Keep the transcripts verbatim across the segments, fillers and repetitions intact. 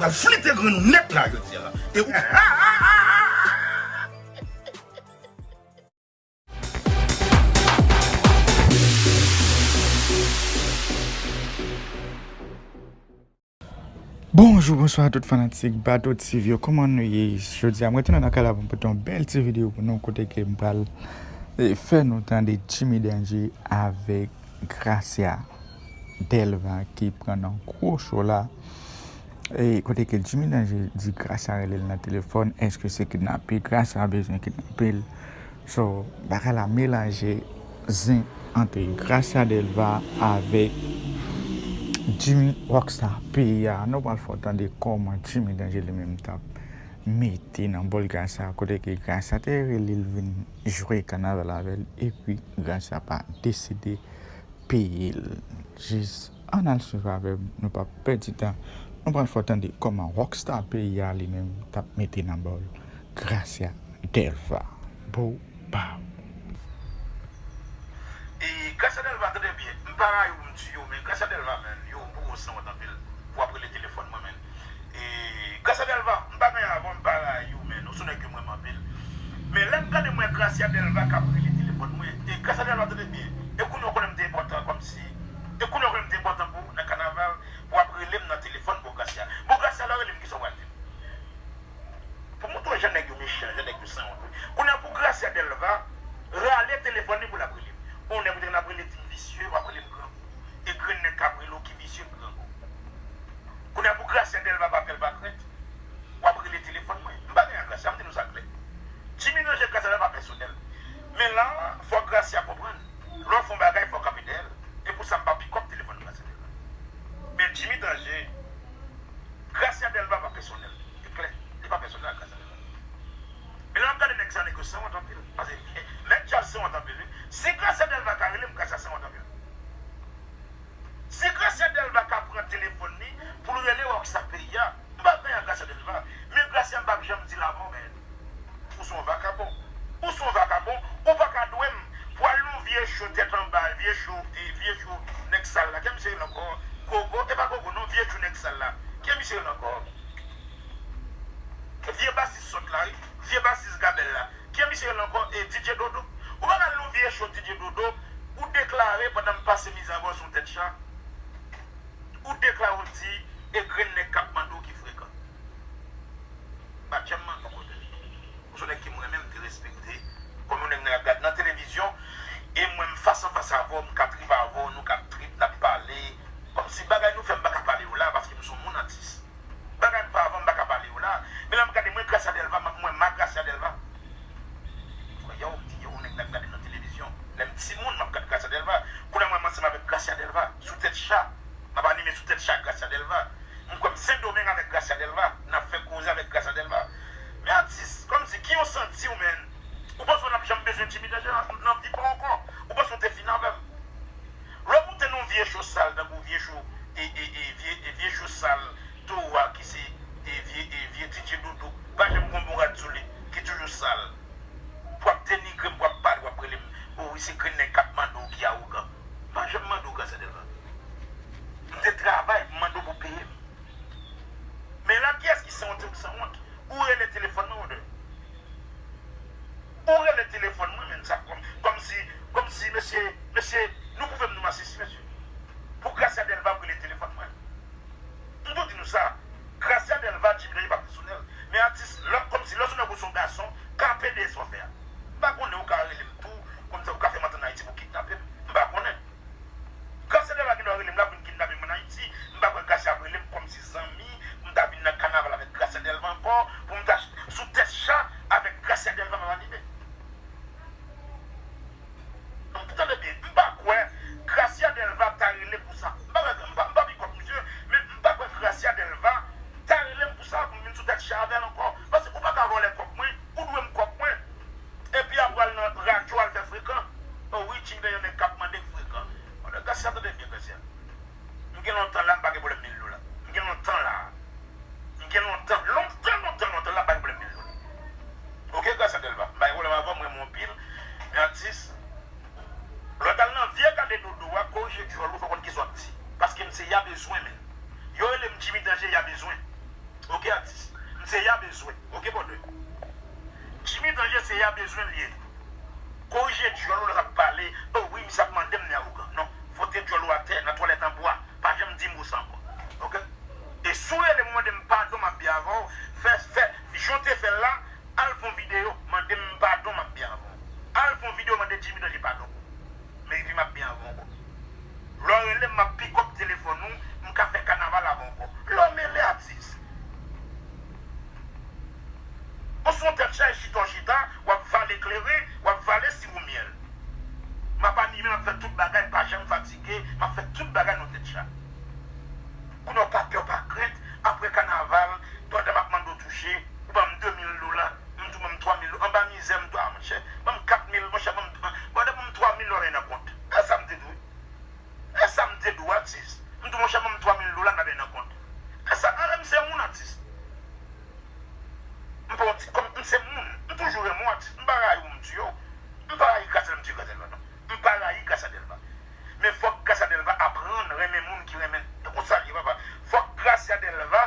Al flite grenn ou nèt la jodi a. E ou Bonjou, bonswa tout fanatik Bato T V yo, kòman nou ye? Jodi a mwen retounen nan kay la pou m pote yon bèl ti videyo pou nou kote ke m pral eh, fè nou tande Jimmy Danger avèk Gracia Delva ki pran nan gwo cho la. E kote ke Jimmy Danger di Gracia rele l nan telefòn, èske se kidnape? Gracia bezwen kidnape l. So, bagay la melanje zen ant Gracia Delva avèk Jimmy Rockstar peyi a. Nou pral fè w tande kòman Jimmy Danger li menm t ap mete nan bòl Gracia, kote ke Gracia te rele l vin jwe kanaval avè l, epi Gracia pa deside peye l. Jis ann al swiv avè m, nou p ap pèdi tan. Nou pral fè w tande kòman Rockstar peyi a li menm t ap mete nan bòl Gracia Delva. Bow, bow. E Gracia Delva, tande byen, m pa rayi w pou m di yo, men Gracia Delva, men, yo, m poko sanwont anpil pou w ap rele telefòn mwen, men. E Gracia Delva, m pa gen avè w, m pa rayi w, men, ou se yon nèg ke m renmen anpil. Men lè m gade mwen Gracia Delva k ap rele telefòn mwen, e Gracia Delva, tande byen, e kounye w konnen m te enpòtan kòmsi, e kounye w konnen m te enpòtan pou w nan kanaval, pou w ap rele m nan telefòn, bon Gracia. Bon Gracia, lè w rele m, kisa w pral di m? Pou montre w jan nèg yo mechan, jan nèg yo sanwont wi. Kounye a pou Gracia Delva rale telefòn li pou l ap rele m. Yon nèg ou te konn ap rele di m visye, w ap rele m grangou. E grenn nèg k ap rele w ki visye, grangou. Kounye a pou Gracia Delva pa pè l pa krent, w ap rele telefòn mwen. M pa gen ak Gracia, m di nou sa klè. Jimmy Danger, Gracia Delva pa pèsonèl. Men la, fòk Gracia konprann. Lè w fè yon bagay, fò w kanpe dèyè l. E pou sa, m pa pikòp telefòn Gracia Delva. Men Jimmy Danger, Gracia Delva pa pèsonèl. E klè, li pa pèsonèl ak Gracia Delva. Men lè w ap gade nèg sa, nèg yo sanwont anpil. Paske nèg djaz sanwont anpil wi. Si Gracia Delva ka rele m, Gracia sanwont anpil. Si Gracia Delva ka pran telefòn li pou l rele Rockstar peyi a, m p ap ganyan Gracia Delva. Men Gracia, m p ap janm di l avè w, men. Ou se yon vakabon. Ou se yon vakabon. Ou pa ka dwe m pou al nan vye cho tèt anba, vye cho, e, vye cho nèg sal la. Kè misye rele ankò? Gogo, e pa Gogo non, vye cho nèg sal la. Kè misye rele ankò? Vye basis sòt la, wi. Vye basis gabèl la. Kè misye rele ankò? E D J Dodo. Ou pa ka al nan vye cho D J Dodo, ou deklare pandan m pase mizè avè w sou tèt cha. Ou deklare w di, e grenn nèg k ap mande w ki frekan. M pa t janm mande w kote l. Ou se yon nèg ke m renmen, m te respekte. Kòm yon nèg m ap gade nan televizyon, e m wè m fas an fas avè w, m ka trip avè w, nou ka trip, n ap pale. Kòmsi bagay nou fè, m pa ka pale w la, paske m se yon moun atis. Bagay m fè avè w, m pa ka pale w la. Men lè m gade, mwen, Gracia Delva, m ap, mwen, m ak Gracia Delva. Frè, yow, m di, yow, nèg n ap gade nan televizyon. Lè m timoun, m ap gade Gracia Delva. Kounye a, mwen, m ansanm avèk Gracia Delva, sou tèt cha. M ap anime sou tèt cha ak Gracia Delva. M kwè m Sendomeng avèk Gracia Delva. N ap fè koze avèk Gracia Delva. Men atis, kòmsi, ki w santi w, menn? Ou panse w n ap janm bezwen Jimmy Danger nan, nan vi pa w ankò? Ou panse w te fin avè m? Lè w moute nan yon vye cho sal, tankou vye cho, e, e, e, vye, e, vye cho sal, towo a ki se, e, vye, e, vye D J Doudou, pa janm gen yon bon rad sou li, ki toujou sal. Pou w ap denigre m, pou w ap pale, w ap rele m, o wi, se grenn nèg k ap mande w ki awogan. M pa janm mande w Gracia Delva. M te travay, m mande w pou w peye m. Men la, kiyès ki sanwont, sanwont? Ou rele telefòn mwen, Wonder. Ou rele telefòn mwen, menn, sa kòm, kòmsi, kòmsi, mesye, mesye, nou pwouve m nou masisi, mesye. Pou Gracia Delva rele telefòn mwen. M tou di nou sa, Gracia Delva, Jimmy Danger pa pèsonèl. Men atis, lè, kòmsi lè w se yon nèg ou se yon gason, kanpe dèyè sa w fè a. M pa konnen, ou ka rele m tou, kòmsi ou ka fè m antre ann Ayiti pou kidnape m. M pa konnen. Gracia Delva gen dwa rele m, l ap vin kidnape m ann Ayiti. M pa kwè Gracia ap rele m kòmsi zanmi pou m ta vin nan kanaval avèk Gracia Delva ankò, pou m ta sou tèt cha avèk Gracia Delva m ap anime. Tande byen, m pa kwè Gracia Delva ta rele m pou sa. M pa kwè, m pa, m pa pikòp misye, men m pa kwè Gracia Delva ta rele m pou sa, pou m vin sou tèt cha avè l ankò. Paske ou pa ka vòlè kòb mwen, ou dwe m kòb mwen. Epi apre al nan radyo al fè frekan. O wi, Jimmy Danger nèg k ap mande frekan. Mwen, Gracia, tande byen, Gracia. M gen lontan la, m pa gen pwoblèm mil dola. M gen lontan la. M gen lontan, lontan, lontan, lontan la, m pa gen pwoblèm mil dola. Oke, Gracia Delva, m pa gen pwoblèm avè w, m renmen w anpil. Men atis, lè w t al nan vye gade dodo a, korije djòl ou, fò w konn kisa w ap di. Paske m se ya bezwen, menn. Yo rele m Jimmy Danger, ya bezwen. Ok, atis. M se ya bezwen. Ok, brother. Jimmy Danje se ya bezwen l ye. Korije djòl ou lè w ap pale. O wi, misye ap mande m, li awogan. Non. Fote djòl ou atè, nan twalèt an bwa. Pa janm di mo sa ankò. Ok? E si w rele m, ou mande m padon, m ap byen avè w. Fè, fè, jan w te fè l la, al fè yon videyo, mande m padon, m ap byen avè w. Al fè yon videyo, mande Jimmy Danje padon. Men epi m ap byen avè w ankò. Lè w rele m, m ap pick up telefòn ou, m ka fè kanaval avè w ankò. Lè w mele atis. Ou se yon tèt chaje, chita w chita, w ap vale kleren, w ap vale siwo myèl. M ap anime, m ap fè tout bagay, m pa janm fatige, m ap fè tout bagay nan tèt chaje. Kounye a w pa pè, w pa krent, apre kanaval, pandan m ap mande w touche, ou ban m de mil dola, m tou ban m twa mil, anba mizè m tou, a monchè, ban m kat mil, monchè, ban m, bon, ban m twa mil dola nan kont. E sa m te di w. E sa m te di w, atis. M di w, monchè, ban m twa mil dola, m ap nan kont. E sa, a, m se moun, atis. M pa yon ti, kòm m se moun, m toujou renmen w, atis. M pa rayi w, m tiye w. M pa rayi Gracia, m tiye Gracia Delva, non. M pa rayi Gracia Delva. Men fòk Gracia Delva aprann renmen moun ki renmen l. E konsa l ye, papa. Fòk Gracia Delva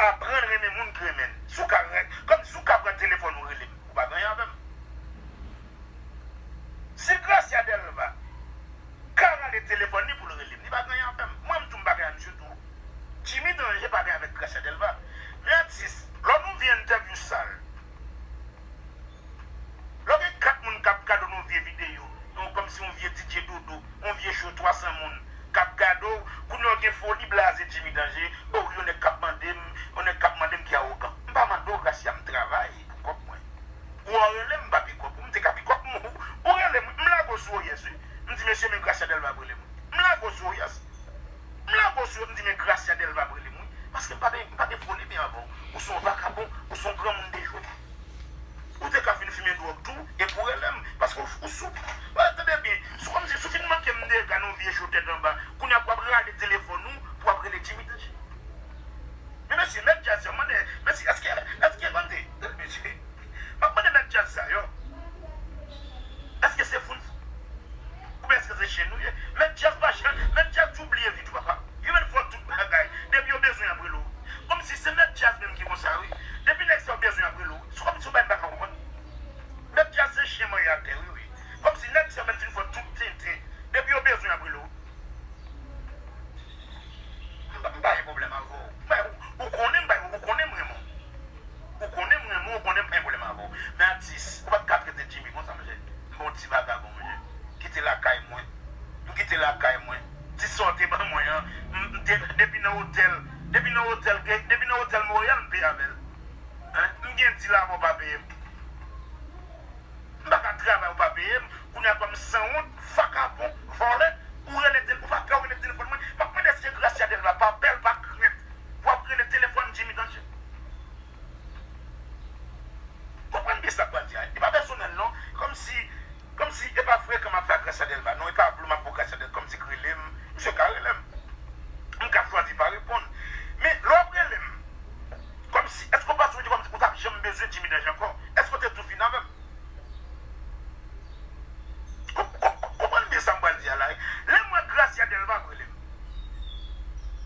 aprann renmen moun ki renmen l. Si w ka ren-, kòm si w ka pran telefòn ou rele m, ou pa gen anyen avè m. Si Gracia Delva ka rale telefòn li pou l rele m, li pa gen anyen avè m. Mwen, m tou m pa gen anyen avè misye tou. Jimmy Danje pa gen avèk Gracia Delva. Men atis, lè w nan yon vye entèvyou sal, lè w gen kat moun k ap gade w nan yon vye videyo, yon kòmsi yon vye D J Dodo, yon vye show twa san moun k ap gade w, kounye a w gen foli blaze Jimmy Danje, o wi, yon nèg k ap mande m, yon nèg k ap mande m ki awogan. M pa mande w, Gracia, m travay pou kòb mwen. Ou rele m, m pa pick up ou, m te ka pick up ou, ou rele m, m lage w sou O S, wi. M di, mesye, men Gracia Delva ap rele m, wi. M lage w sou O S. M lage w sou, m di, men Gracia Delva ap rele m, wi. Paske m pa gen, m pa gen foli byen avè w. Ou se yon vakabon, ou se yon granmoun dejwe. Ou te ka fin fimen dwòg tou, epi w rele m, paske w, ou sou. Wè, tande byen, sou kòmsi, si w fin manke m dega nan yon vye show tèt anba, kounye a pou w ap rale telefòn ou, pou w ap rele Jimmy Danje. Men mesye, mèt djaz yo, mande, mesye, èske, èske, tande, tande, mesye. M ap mande mèt djaz sa yo, èske se fou n fou? Oubyen èske se chen nou ye? Mèt djaz pa chen, mèt djaz tou bliye vit, papa. Yo mèt fè tout bagay. Depi yo bezwen y ap rele w. Kòmsi se mèt djaz menm ki konsa, wi. Depi nèg sa yo bezwen y ap rele w. Se kòmsi w bay m pa ka konprann. Mèt djaz se chen manje atè, wi, wi. Kòmsi nèg sa yo mèt fin fè tout tenten. Depi yo bezwen y ap rele w. M pa, m pa gen pwoblèm avè w. M pa, ou, ou konnen m pa, ou konnen m renmen w. Ou konnen m renmen w, ou konnen m pa gen pwoblèm avè w. Men atis, ou pa t ka trete Jimmy konsa, monchè. M pa yon ti vagabon, monchè. Kite lakay mwen. M kite lakay mwen. Ti sa w te ban mwen an, m, m te, depi nan otèl, depi nan otèl, depi nan otèl Montréal, m peye avè l. Hein? M gen dil avè w pa peye m. M pa ka travay, ou pa peye m. Kounye a kòm sanwont, vakabon, vòlè, ou rele tel-, ou pa pè w rele telefòn mwen. M ap mande èske Gracia Delva pa pè l, pa krent pou ap rele telefòn Jimmy Danje. Konprann byen sa k pral di a. Li pa pèsonèl non. Kòmsi, kòmsi e pa frekan m ap fè ak Gracia Delva. Non, e pa blo m ap bo Gracia Delva. Kòmsi k rele m, misye ka rele m. M ka chwazi pa reponn. Men lè w ap rele m, kòmsi, èske w pa sonje kòmsi ou t ap janm bezwen Jimmy Danje ankò? Èske w te tou fin avè m? Ko-, ko-, ko-, konprann byen sa m pral di a la, wi. Lè m wè Gracia Delva ap rele m,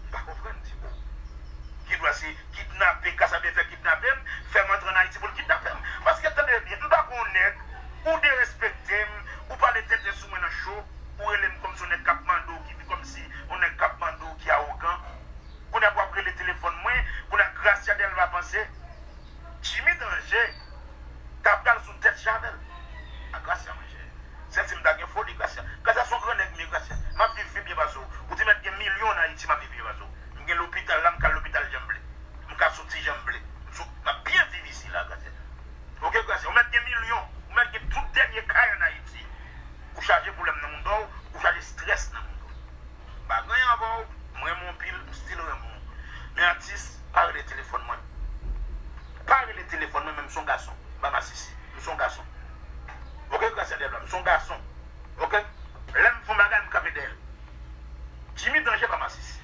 m pa konprann, m di, o, gen dwa se kidnape, Gracia Delva fè kidnape m, fè m antre ann Ayiti pou l kidnape m. Paske, tande byen, m pa yon nèg, ou derespekte m, ou pale tenten sou mwen nan show, ou rele m kòmsi yon nèg k ap mande w ki, kòmsi yon nèg k ap mande w ki awogan. Kounye a pou w ap rele telefòn mwen, kounye a Gracia Delva panse Jimmy Danje ta pral sou tèt chavèl. A Gracia, monchè. Sèlsi m ta gen foli, Gracia. Gracia se yon gran nèg m ye, Gracia. M ap viv pi byen pase w. Ou te mèt gen milyon ann Ayiti, m ap viv pi byen pase w. M gen lopital la, m ka al lopital jan m vle. M ka soti jan m vle. M sou, m ap byen viv isi la, Gracia. Oke, Gracia, ou mèt gen milyon, ou mèt gen tout dènye kay ann Ayiti. Ou chaje pwoblèm nan mouda w, ou chaje estrès nan mouda w. M pa gen anyen avè w, m renmen w anpil, m still renmen w. Men atis, pa rele telefòn mwen. Pa rele telefòn mwen, men m se yon gason. M pa masisi. M se yon gason. Oke, Gracia Delva, m se yon gason. Oke? Lè m fè yon bagay, m kanpe dèyè l. Jimmy Danje pa masisi.